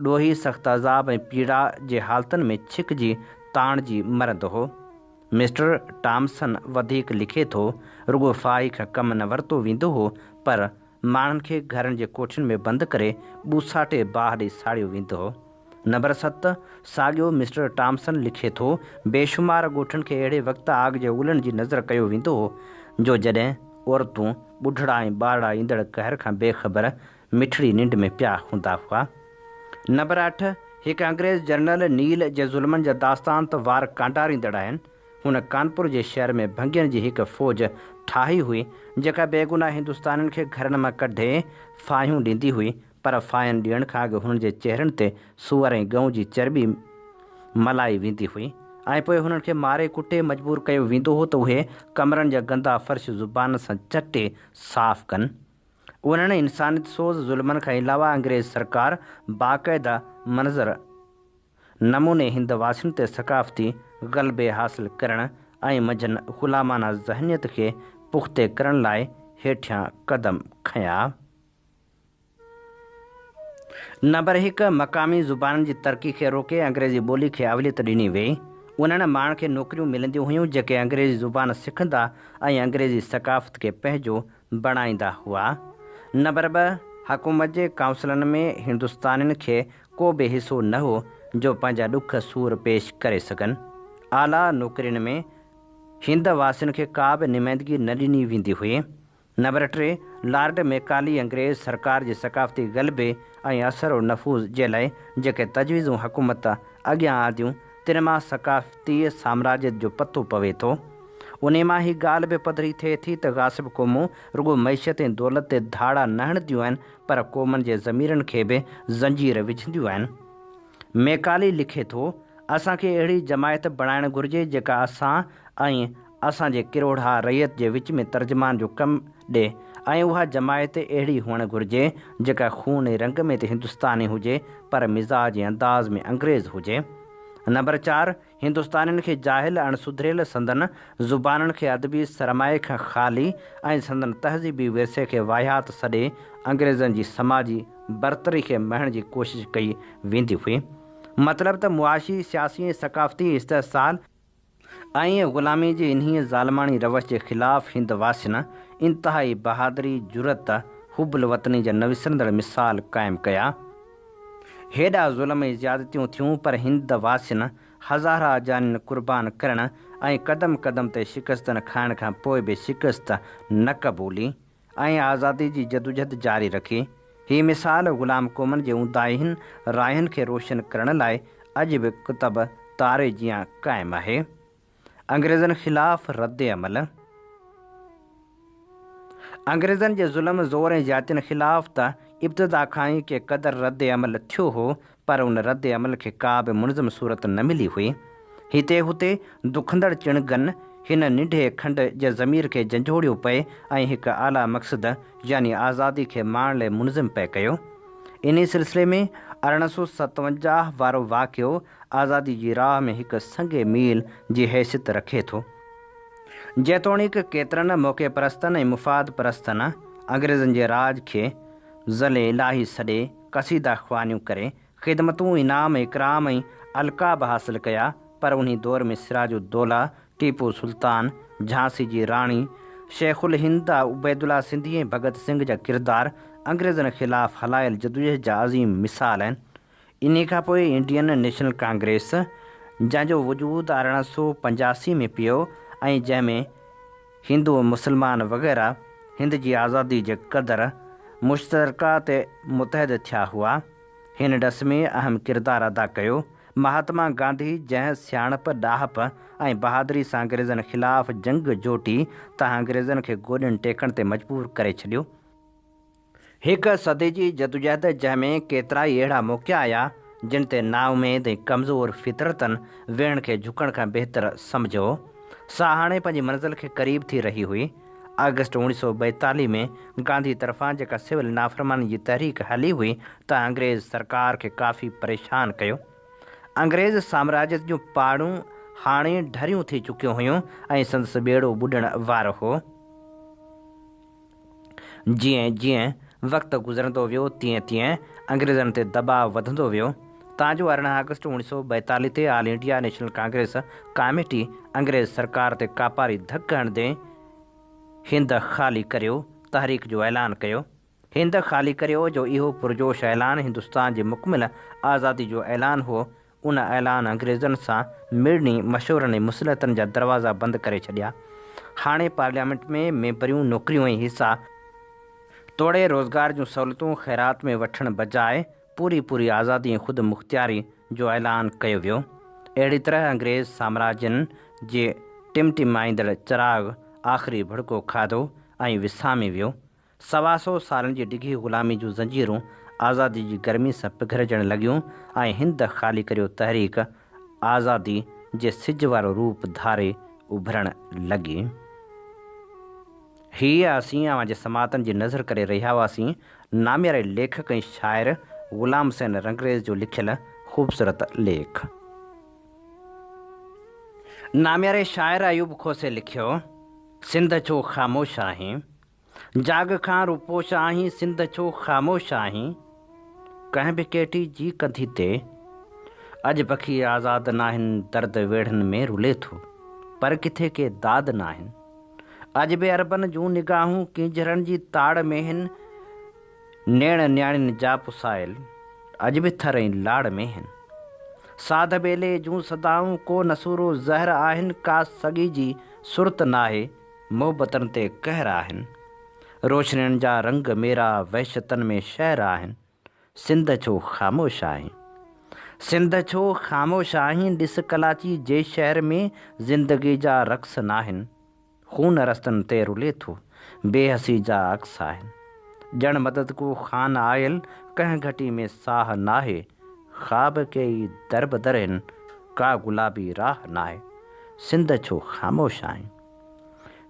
ڏوهي سخت عذاب ۽ پيڙا جي حالتن ۾ ڇڪجي تاڻجي مرندو هو. مسٽر ٽامسن وڌيڪ لکي ٿو، رڳو ڦاهي کان ڪم نه ورتو ويندو هو، پر ماڻهن کي گهرن جي ڪوٺين ۾ بند ڪري ٻوساٽي باهه ڏئي ساڙيو ويندو هو. نمبر ست، ساڳيو مسٽر ٽامسن لکي ٿو، بيشمار ڳوٺن کي اهڙي وقت آگ جي اولن جي نذر ڪيو ويندو هو، جو جڏهن عورتون، ٻڍڙا ۽ ٻارڙا ايندڙ قهر کان بي خبر مٺڙي ننڊ ۾ پيا هوندا هئا. نمبر اٺ، هڪ انگريز جنرل نيل جي ظلمن جا داستان ته وار ڪانڊاريندڙ آهن. هن ڪانپور جي شهر ۾ ڀنگين جي هڪ فوج ٺاهي هئي، جيڪا بيگناهه هندستانين کي گهرن مان ڪڍي ڦاهيون ڏيندي هئي، پر ڦاهين ڏيڻ کان اڳ هنن جي چهرن تي سوئر ۽ ڳئون جي چرٻي ملائي ويندي هئي ۽ پوء هنن کي ماري ڪٽي مجبور ڪيو ويندو هو ته اهي ڪمرن جا گندا فرش زبان سان چٽي صاف ڪن. انهن انسانيت سوز ظلمن کان علاوه انگريز سرڪار باقاعده منظر. نموني هند واسين تي ثقافتي غلبي حاصل ڪرڻ ۽ منجهن غلامانه ذهنيت کي پختي ڪرڻ لاء هيٺيان قدم کنيا. نمبر هڪ، مقامي زبانن جي ترقي کي روڪي انگريزي ٻولي کي اوليت ڏني ويئي. انهن ماڻهن کي نوڪريون ملنديون هيون جيڪي انگريزي زبان سکندا ۽ انگريزي ثقافت کي پنهنجو بڻائيندا هئا. نمبر ٻه، حڪومت جي ڪائونسلن ۾ هندستانين کي ڪو به حصو نه هو جو پنهنجا ڏک سور پيش ڪري سگهن. اعليٰ نوڪرين ۾ هند واسين کي ڪا به نمائندگي نه ڏني ويندي هئي. نمبر ٽي، لارڊ ميڪالي انگريز سرڪار جي ثقافتي غلبي ۽ اثر و نفوذ جي لاء جيڪي تجويزون حڪومت اڳيان آنديون، تن مان ثقافتي سامراجيت جو پتو پوي ٿو. انهي مان هي ڳالهه به پڌري ٿئي ٿي ته غاصب قومون رڳو معيشت ۽ دولت تي ڌاڙا نه هڻنديون آهن پر قومن جي ضميرن کي به زنجير وجهنديون آهن. ميڪالي لکي ٿو، اسان کي اهڙي جماعت بڻائڻ گهرجي جيڪا اسان ۽ اسان جي ڪروڙها رعيت جي وچ ۾ ترجمان جو ڪم ڏي ۽ اها جماعت اهڙي هئڻ گهرجي جيڪا خون ۽ رنگ ۾ ته هندستاني هجي پر مزاج ۽ انداز ۾ انگريز هجي. نمبر چار، هندستانين کي جاهل، اڻ سڌريل، سندن زبانن کي ادبي سرمايي کان خالي ۽ سندن تهذيبي ورثي کي واهيات سڏي انگريزن جي سماجي برتري کي مڙهڻ جي ڪوشش ڪئي ويندي هئي. مطلب ته معاشي، سياسي ۽ ثقافتي استحصال ۽ غلامي جي انهيء ظالماڻي روش جي خلاف هند واسين انتهائي بهادري، جرئت، حب الوطني جا نه وسرندڙ مثال قائم ڪيا. هيڏا ظلم ۽ زيادتيون ٿيون پر هند واسين هزارها جانين قربان ڪرڻ ۽ قدم قدم تي شڪستن کائڻ کان پوء به شڪست نه قبولي ۽ آزادي جي جدوجھد جاري رکي. هي مثال غلام قومن جي اونداهين راهين کي روشن ڪرڻ لاء اڄ به قطب تاري جيان قائم آهي. انگريزن خلاف رد عمل. انگريزن جي ظلم، زور ۽ زيادتين خلاف ته ابتدا کان ئي ڪي قدر رد عمل ٿيو هو پر ان رد عمل کي ڪا به منظم صورت نه ملي هئي. هتي هتي دکندڙ چڻگن هن ننڍي کنڊ جي ضمير کي جنجهوڙيو پئي ۽ هڪ اعليٰ مقصد يعني آزادي کي ماڻڻ لئه منظم پئي ڪيو. انهي سلسلي ۾ 1857 وارو واقعو آزادي جي راهه ۾ هڪ سنگ ميل جي حيثيت رکي ٿو. جيتوڻيڪ ڪيترن موقعي پرستن ۽ مفاد پرستن انگريزن جي راڄ کي ظل الاهي سڏي قصيده خوانيون ڪري خدمتون، انعام، اڪرام ۽ القاب حاصل ڪيا، پر انهي دور ۾ سراج الدوله، ٽيپو سلطان، جهانسي جي راڻي، شيخ الهند، عبيدالله سنڌي ۽ ڀڳت سنگهه جا ڪردار انگريزن خلاف هلايل جدوجهد جا عظيم مثال آهن. انهي کان پوء انڊين نيشنل ڪانگريس، جنهن جو وجود 1885 ۾ پيو ۽ جنهن ۾ هندو ۽ مسلمان وغيره هند جي آزادي جي قدر مشترڪه تي متحد ٿيا هئا، هن ڏس ۾ اهم ڪردار ادا ڪيو. مهاتما گانڌي جنهن سياڻپ، ڏاهپ ۽ بهادري سان انگريزن خلاف جنگ جوٽي، تنهن انگريزن کي گوڏين ٽيڪڻ تي مجبور ڪري ڇڏيو. هڪ صدي جي جدوجهد جنهن ۾ ڪيترائي اهڙا موقعا آيا جن تي نااميد ۽ ڪمزور فطرتن ويڻ کي جهڪڻ کان بهتر سمجهيو، سا هاڻي پنهنجي منزل کي قريب ٿي رهي هئي. آگسٽ 1942 ۾ گانڌي طرفان جيڪا سول نافرماني جي تحريڪ هلي هئي تنهن انگريز سرڪار کي ڪافي پريشان ڪيو. انگريز سامراجيت جون پاڙون هاڻي ڍريون ٿي چڪيون هيون ۽ سندس ٻيڙو ٻڏڻ وارو هو. جيئن جيئن وقت گذرندو ويو تيئن تيئن انگريزن تي دٻاء وڌندو ويو، تان جو 18 آگسٽ 1942 تي آل انڊيا نيشنل ڪانگريس ڪاميٽي انگريز سرڪار تي ڪاپاري ڌڪ هڻندي هند خالي ڪريو تحريڪ جو اعلان ڪيو. هند خالي ڪريو جو اهو پرجوش اعلان هندستان جي مڪمل آزادي جو اعلان هو. ان اعلان انگريزن سان مڙني مشورن ۽ مصلحتن جا دروازا بند ڪري ڇڏيا. هاڻي پارليامينٽ ۾ ميمبريون، نوڪريون ۽ حصا توڙي روزگار جون سهولتون خيرات ۾ وٺڻ بجاء پوري پوري آزادي ۽ خود مختياري جو اعلان ڪيو ويو. اهڙي طرح انگريز سامراجين جي ٽمٽمائيندڙ چراغ آخري ڀڙڪو کاڌو ۽ وسامي ويو. سوا سئو سالن جي ڊگهي غلامي جون زنجيرون آزادي جي گرمي سان پگهرجڻ لڳيون ۽ هند خالي ڪريو تحريڪ آزادي جي سج وارو روپ ڌاري اڀرڻ لڳي. هيء اسين اوهان جي سماعتن جي نظر ڪري رهيا هئاسين نامياري ليکڪ ۽ شاعر غلام حسين رنگريز جو لکيل خوبصورت ليک. نامياري شاعر ايوب کوسي لکيو، سنڌ ڇو خاموش آهين؟ جاڳ کان روپوش آهين سنڌ ڇو خاموش آهين ڪنهن به ڪيٽي جي ڪنڌي تي اڄ پکي آزاد ناهن درد ويڙهن ۾ رلي ٿو پر ڪٿي ڪي داد ناهن اڄ به عربن جون نگاهون ڪينجهرن جي تاڙ ۾ هن نيڻ نياڻين جا پسايل اڄ به ٿر ۽ لاڙ ۾ هن ساڌ ٻيلي جون صدائون ڪو نسورو زهر آهن ڪا سڳي جي سرت ناهي محبتن تي قهر آهن. روشنين جا رنگ ميرا وحشتن ۾ شهر آهن. سنڌ ڇو خاموش آهين. سنڌ ڇو خاموش آهين ڏس ڪلاچي جي شهر ۾ زندگي جا رقص ناهن. خون رستن تي رلي ٿو بي حسي جا عڪس آهن. ڄڻ مدد ڪو خان آيل ڪنهن گهٽي ۾ ساهه ناهي. خواب ڪيئي دربدر هن ڪا گلابي راهه ناهي. سنڌ ڇو خاموش آهين.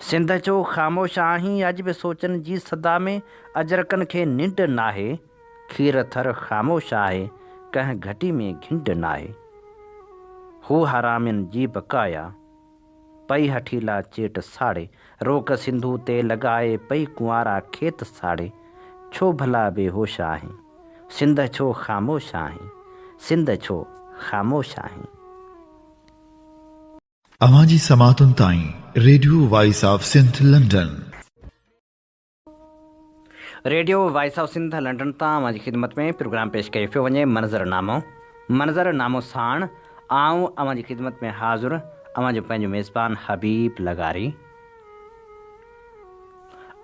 سنڌ ڇو خاموش آهين اڄ به سوچن جي صدا ۾ اجرڪن کي ننڊ ناهي کير ٿر خاموش آهي ڪنهن گهٽي ۾ گهنڊ ناهي هو حرامين جي بقايا پئي هٺيلا چيٽ ساڙي روڪ سنڌو تي لڳائي پئي ڪنوارا کيت ساڙي ڇو ڀلا بي هوش آهين سنڌ ڇو خاموش آهين سنڌ ڇو خاموش آهين. اوهان جي سماعتن تائين radio voice of Sindh London. Radio voice of Sindh London تان اوهان جي خدمت ۾ پروگرام پيش ڪيو پيو وڃي منظر نامو منظر نامو ساڻ آئون اوهان جي خدمت ۾ حاضر اوهان جو پنهنجو ميزبان حبيب لغاري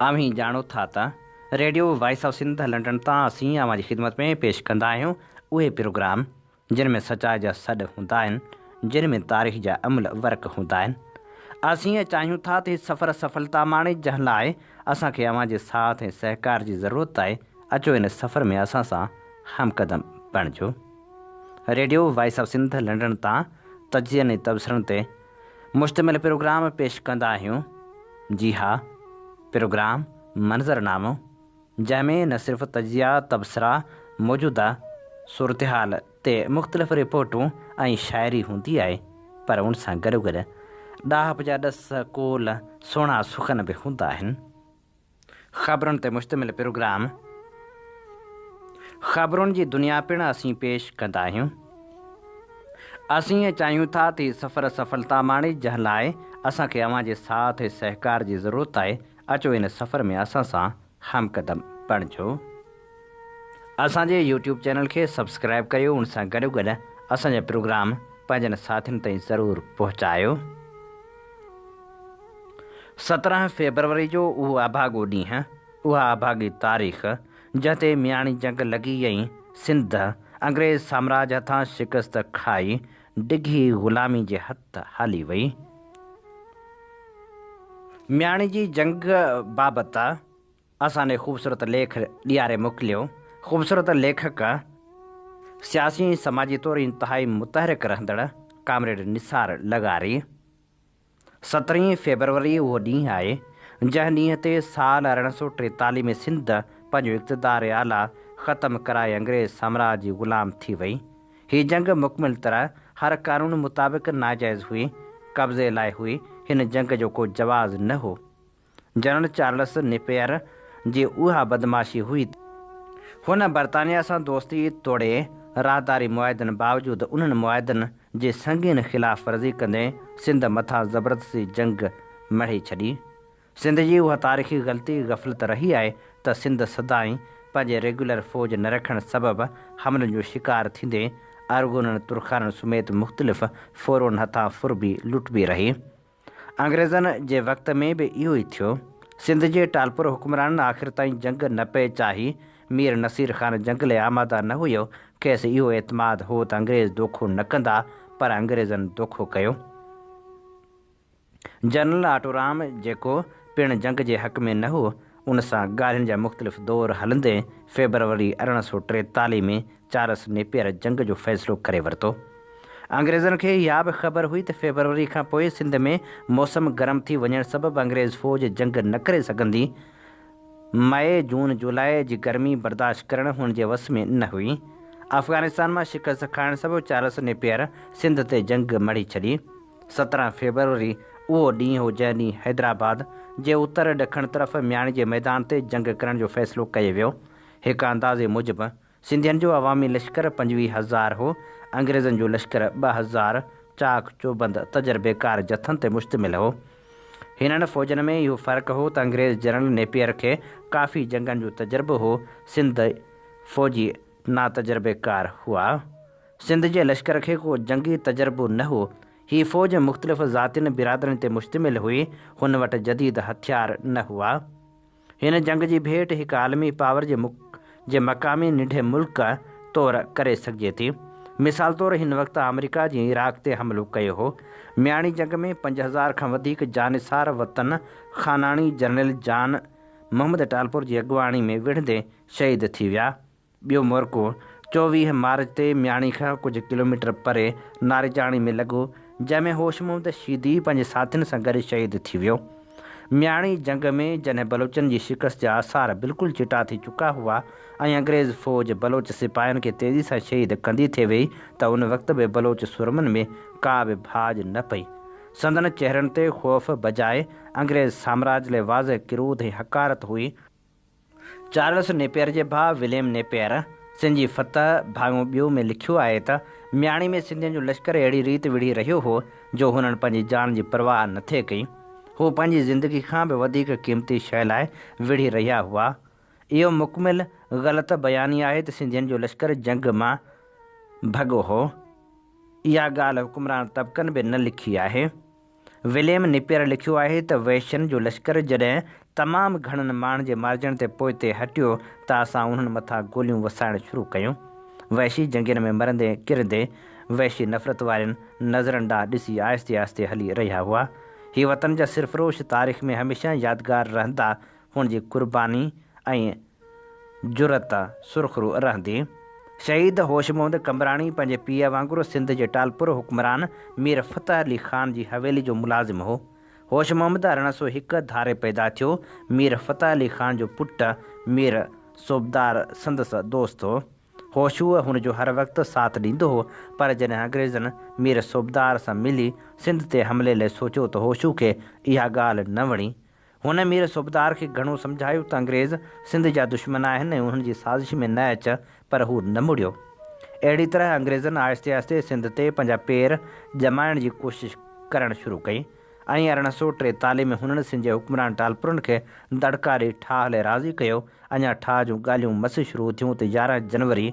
اوهين ڄاڻو ٿا ته radio voice of Sindh London تان اسين اوهان جي خدمت ۾ پيش ڪندا آهيون اهي پروگرام جن ۾ سچائي جا سڏ هوندا آهن، جن ۾ تاريخ جا املهه ورق هوندا آهن. اسين چاهيون ٿا ته هي سفر سڦلتا ماڻي، جنهن لاء اسان کي اوهان جي ساٿ ۽ سهڪار جي ضرورت آهي، اچو ان سفر ۾ اسان سان همقدم بڻجو. Radio voice of Sindh London تان تجزين ۽ تبصرن تي مشتمل پروگرام پيش ڪندا آهيون. جي ها، پروگرام منظرنامو. جنهن ۾ نه صرف تجزيا، تبصرا، موجوده صورتحال تي مختلف رپورٽون ۽ شاعري هوندي آهي پر ان سان گڏوگڏ ڏاهپ جا ڏس، قول، سهڻا سخن به هوندا آهن. خبرن تي مشتمل پروگرام خبرن جي دنيا پڻ اسين پيش ڪندا آهيون. اسين چاهيون ٿا ته هي سفر سڦلتا ماڻي جنهن لاء اسان کي اوهان جي ساٿ ۽ سهڪار جي ضرورت آهي. اچو ان سفر ۾ اسان سان هم قدم بڻجو. اسان جي يوٽيوب چينل کي سبسڪرائب ڪريو ان سان گڏوگڏ اسان جا پروگرام پنهنجن ساٿين تائين ضرور پهچايو. 17 فيبروري جو اهو اڀاڳو ڏينهن، اها اڀاڳي تاريخ جنهن تي مياڻي جنگ لڳي ۽ سنڌ انگريز سامراج هٿان شڪست کائي ڊگهي غلامي جي هٿ هلي وئي. مياڻي جي جنگ بابت اسان ڏي خوبصورت ليک ڏياري موڪليو. خوبصورت ليکڪ، سياسي ۽ سماجي طور انتهائي متحرڪ رهندڙ ڪامريڊ نثار لغاري. سترهين فيبروري اهو ڏينهن آهي، جنهن ڏينهن تي سال 1843 ۾ سنڌ پنهنجو اقتدار اعليٰ ختم ڪرائي انگريز سامراج جي غلام ٿي وئي. هي جنگ مڪمل طرح هر قانون مطابق ناجائز هئي، قبضي لاء هئي، هن جنگ جو ڪو جواز نه هو. جنرل چارلس نيپئر جي اها بدمعاشي هئي ته، هن برطانيا سان دوستي توڙي راهداري معاهدن باوجود انهن معاهدن جي سنگين خلاف ورزي ڪندي سنڌ مٿان زبردستي جنگ مڙهي ڇڏي. سنڌ جي اها تاريخي غلطي غفلت رهي آهي ته سنڌ سدائين پنهنجي ريگيولر فوج نه رکڻ سبب حملن جو شڪار ٿيندي ارغونن ترخانن سميت مختلف ڦورون هٿان ڦربي لٽبي رهي. انگريزن جي وقت ۾ به اهو ئي ٿيو. سنڌ جي ٽالپر حڪمرانن آخر تائين جنگ نه پئي چاهي. مير نصير خان جنگ لئه آماده نه هيو. کيس اهو اعتماد هو ته انگريز دوکو نه ڪندا، پر انگريزن دوکو ڪيو. جنرل آٽورام جيڪو پڻ جنگ جي حق ۾ نه هو، ان سان ڳالهين جا مختلف دور هلندي فيبروري 1843 ۾ چارلس نيپئر جنگ جو فيصلو ڪري ورتو. انگريزن کي اها به خبر هئي ته فيبروري کان پوء سنڌ ۾ موسم گرم ٿي وڃڻ سبب انگريز فوج جنگ نه ڪري سگهندي. مئي، جون، جولاء جي گرمي برداشت ڪرڻ هن جي وس ۾ نه هئي. افغانستان مان شڪست کائڻ سبب چارلس نيپئر سنڌ تي جنگ مڙهي ڇڏي. 17 فيبروري اهو ڏينهن هو جنهن ڏينهن حيدرآباد جي اتر ڏکڻ طرف مياڻي جي ميدان تي جنگ ڪرڻ جو فيصلو ڪيو ويو. هڪ اندازي موجب سنڌين جو عوامي لشڪر 25 هزار هو، انگريزن جو لشڪر 2000 چاق چوبند تجربيڪار جٿن تي مشتمل هو. هنن فوجن ۾ اهو فرق هو ته انگريز جنرل نيپئر کي ڪافي جنگن جو تجربو هو، سنڌ فوجي ناتجربيڪار هئا. سنڌ جي لشڪر کي ڪو جنگي تجربو نه هو. هي فوج مختلف ذاتين برادرين تي مشتمل هئي، هن وٽ جديد هٿيار نه هئا. هن جنگ جي ڀيٽ هڪ عالمي پاور جي جي مقامي ننڍي ملڪ طور ڪري سگهجي ٿي. مثال طور هن وقت آمريڪا جيئن عراق تي حملو ڪيو هو. مياڻي جنگ ۾ 5000 کان وڌيڪ جانثار وطن خاناڻي جنرل جان محمد ٽالپر جي اڳواڻي ۾ وڙهندي شهيد ٿي ويا. ٻيو معرڪو 24 مارچ تي مياڻي کان ڪجهه ڪلوميٽر پري ناريجاڻي ۾ لڳو، جنهن ۾ هوش محمد شيدي پنهنجي ساٿين سان گڏ شهيد ٿي ويو. مياڻي جنگ ۾ جڏهن بلوچن جي شڪست جا آثار بلڪل چٽا ٿي چڪا هئا ۽ انگريز فوج بلوچ سپاهين کي تيزي سان شهيد ڪندي ٿي ويئي ته ان وقت به بلوچ سورمن ۾ ڪا به ڀاڄ نه پئي. سندن چهرن تي خوف بجاء انگريز سامراج لئه واضح ڪروڌ ۽ حقارت هئي. چارلس نيپئر جي ڀاء وليم نيپئر سنڌ جي فتح ڀاڱو ٻيو ۾ لکيو آهي ته، مياڻي ۾ سنڌين جو لشڪر اهڙي ريت وڙهي رهيو هو جو هنن پنهنجي جان جي پرواهه نه ٿي ڪئي. هو پنهنجي زندگي کان به وڌيڪ قيمتي شيء لاء وڙهي رهيا هئا. اهو مڪمل غلط بياني آهي ته سنڌين جو لشڪر جنگ مان ڀڳو هو. اها ڳالهه حڪمران طبقن به نه لکي آهي. وليم نيپئر لکيو آهي ته وحشين جو لشڪر جڏهن تمام گهڻن ماڻهن جي مارجڻ تي پوئتي هٽيو ته اسان انهن مٿان گوليون وسائڻ شروع ڪيون. وحشي جنگين ۾ مرندي ڪرندي وحشي نفرت وارين نظرن ڏانهن ڏسي آهستي آهستي هلي رهيا هئا. هي وطن جا سرفروش تاريخ ۾ هميشه يادگار رهندا هن جي قرباني ۽ جرئت سرخرو رهندي. شهيد هوش محمد قمبراڻي پنهنجي پيء وانگر سنڌ جي ٽالپر حڪمران مير فتح علي خان جي حويلي جو ملازم هو. هوش محمد 1801 ڌاري پيدا ٿيو. مير فتح علي خان جو پٽ مير صوبدار سندس دوست هو. هوشوء هن جو هر وقت ساٿ ڏيندو هو، پر جڏهن انگريزن مير صوبدار سان ملي سنڌ تي حملي لئه سوچيو ته هوشو کي اها ڳالهه نه وڻي. هن مير صوبدار کي گهڻو سمجهايو ته انگريز سنڌ جا دشمن آهن ۽ انهن جي سازش ۾ نه اچ، پر هو نه مڙيو. اهڙي طرح انگريزن آهستي آهستي سنڌ تي پنهنجا پير ڄمائڻ جي ڪوشش ڪرڻ شروع ڪئي ۽ 1843 ۾ هنن سنڌ جي حڪمران ٽالپرن کي دڙڪا ڏئي ٺاهه لئه راضي ڪيو. اڃا ٺاهه جون ڳالهيون مس شروع ٿيون ته 11 جنوري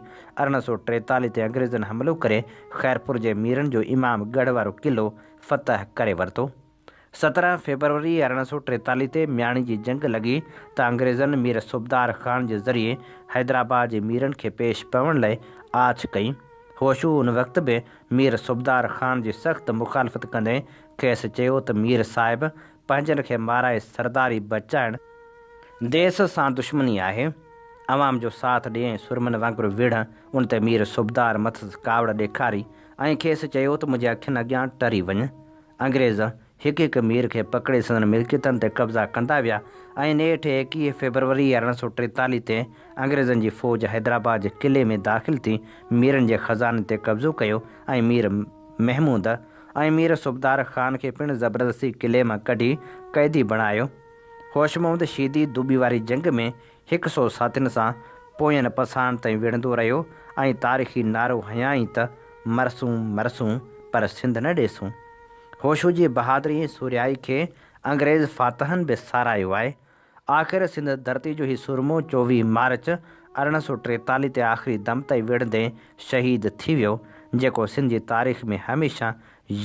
1843 تي انگريزن حملو ڪري خيرپور جي ميرن جو امام ڳڙهه وارو قلعو فتح ڪري ورتو. 17 فيبروري 1843 تي مياڻي جي جنگ لڳي ته انگريزن مير صوبدار خان جي ذريعي حيدرآباد جي ميرن کي پيش پوڻ لئه آڇ ڪئي. هوشو ان وقت به مير صوبدار خان جي سخت مخالفت ڪندي کيس چيو ته مير صاحب پنهنجن کي مارائي سرداري بچائڻ ديس سان دشمني آهي. عوام جو ساٿ ڏي ۽ سرمن وانگر وڙهه. ان تي مير صوبدار مٿس ڪاوڙ ڏيکاري ۽ کيس چيو ته منهنجي اکين اڳيان ٽري وڃ. انگريز هڪ هڪ مير کي پڪڙي سندن ملڪيتن تي قبضا ڪندا ويا ۽ نيٺ 21 فيبروري 1843 تي انگريزن جي فوج حيدرآباد جي قلعي ۾ داخل ٿي ميرن جي خزاني تي قبضو ڪيو ۽ مير محمود ۽ مير صوبدار خان کي پڻ زبردستي قلعي مان ڪڍي قيدي بڻايو. هوش محمد شيدي دوٻي واري جنگ ۾ هڪ سئو ساٿين سان پوين پساهن تائين وڙهندو رهيو ۽ تاريخي نعرو هنيائين ته مرسون مرسون پر سنڌ نه ڏيسون. هوشو جي بهادري ۽ سورهيائي کي انگريز فاتحن به ساراهيو آهي. آخر سنڌ ڌرتي جو هي سورمو 24 مارچ 1843 تي آخري دم تائين وڙهندي شهيد ٿي ويو، جيڪو سنڌ جي تاريخ ۾ هميشه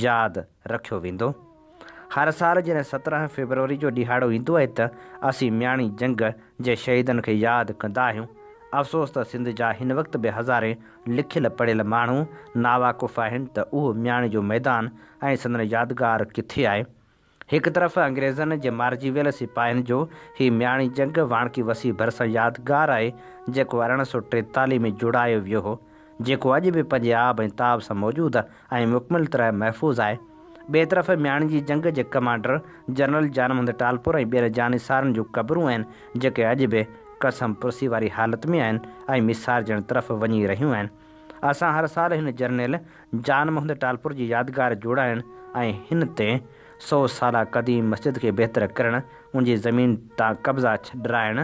ياد رکيو ويندو. هر سال جڏهن 17 فيبروري جو ڏهاڙو ايندو آهي ته اسين مياڻي جنگ جي شهيدن کي ياد ڪندا آهيون. افسوس ته سنڌ جا هن وقت به هزارين لکيل پڙهيل ماڻهو ناواقف آهن ته اهو مياڻي جو ميدان ۽ سندن يادگار ڪٿي آهي. هڪ طرف انگريزن جي مارجي ويل سپاهين جو هي مياڻي جنگ واڻڪي وسيع ڀرسان يادگار آهي جيڪو 1843 ۾ جوڙايو ويو هو. جيڪو اڄ به پنهنجي آب ۽ تاب سان موجود ۽ مڪمل طرح محفوظ آهي. ٻئي طرف مياڻي جي جنگ جي commander general John Muhammad Talpur ۽ ٻين جانثارن جون قبرون آهن، جيڪي اڄ به قسم پرسي واري حالت ۾ آهن ۽ ميسارجڻ طرف وڃي رهيون آهن. اسان هر سال هن جرنيل جان محمد ٽالپر جي يادگار جوڙائڻ ۽ هن تي سئو سالا قديم مسجد کي بهتر ڪرڻ، ان جي زمين تان قبضا ڇڏرائڻ،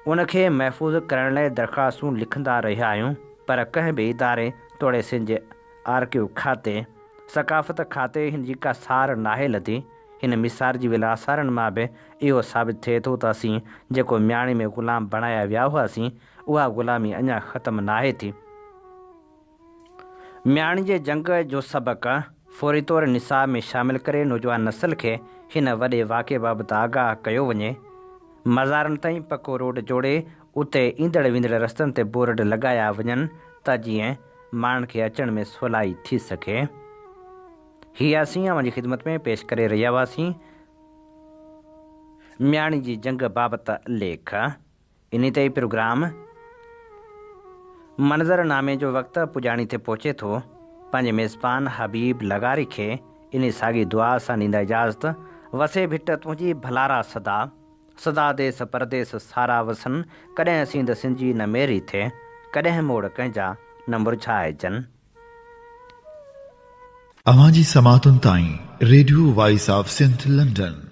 ان کي محفوظ ڪرڻ لاء درخواستون لکندا رهيا آهيون پر ڪنهن به اداري توڙي سنڌ جي آرڪيو کاتي، ثقافت کاتي هن جي ڪا سار ناهي لڌي. هن ميسارجي ويل آثارن مان به اهو ثابت ٿئي ٿو ته اسين جيڪو مياڻي ۾ غلام بڻايا ويا هئاسين اها غلامي اڃا ختم ناهي ٿي. مياڻي جي جنگ جو سبق فوري طور نصاب ۾ شامل ڪري نوجوان نسل کي هن وڏي واقعي بابت آگاهه ڪيو وڃي. مزارن تائين پڪو روڊ جوڙي اتي ايندڙ ويندڙ رستن تي بورڊ لڳايا وڃن ته جيئن ماڻهن کي اچڻ ۾ سولائي ٿي سگهي. هي اسين اوهان جي خدمت ۾ پيش ڪري رهيا هئاسين مياڻي جي جنگ بابت ليک. انهي تي ئي پروگرام منظر نامي جو وقت پڄاڻي تي پهچي ٿو. پنهنجي ميزبان حبيب لغاري کي انهي ساڳي دعا سان ڏيندا اجازت، وسي ڀٽ تنهنجي ڀلارا سدا، سدا ديس پرديس سارا وسن، ڪڏهن سينڌ سنجي نه ميري ٿئي، ڪڏهن موڙ ڪنهن جا نه مرجهائجن. اوهان جي سماعتن تائين radio voice of Sindh London.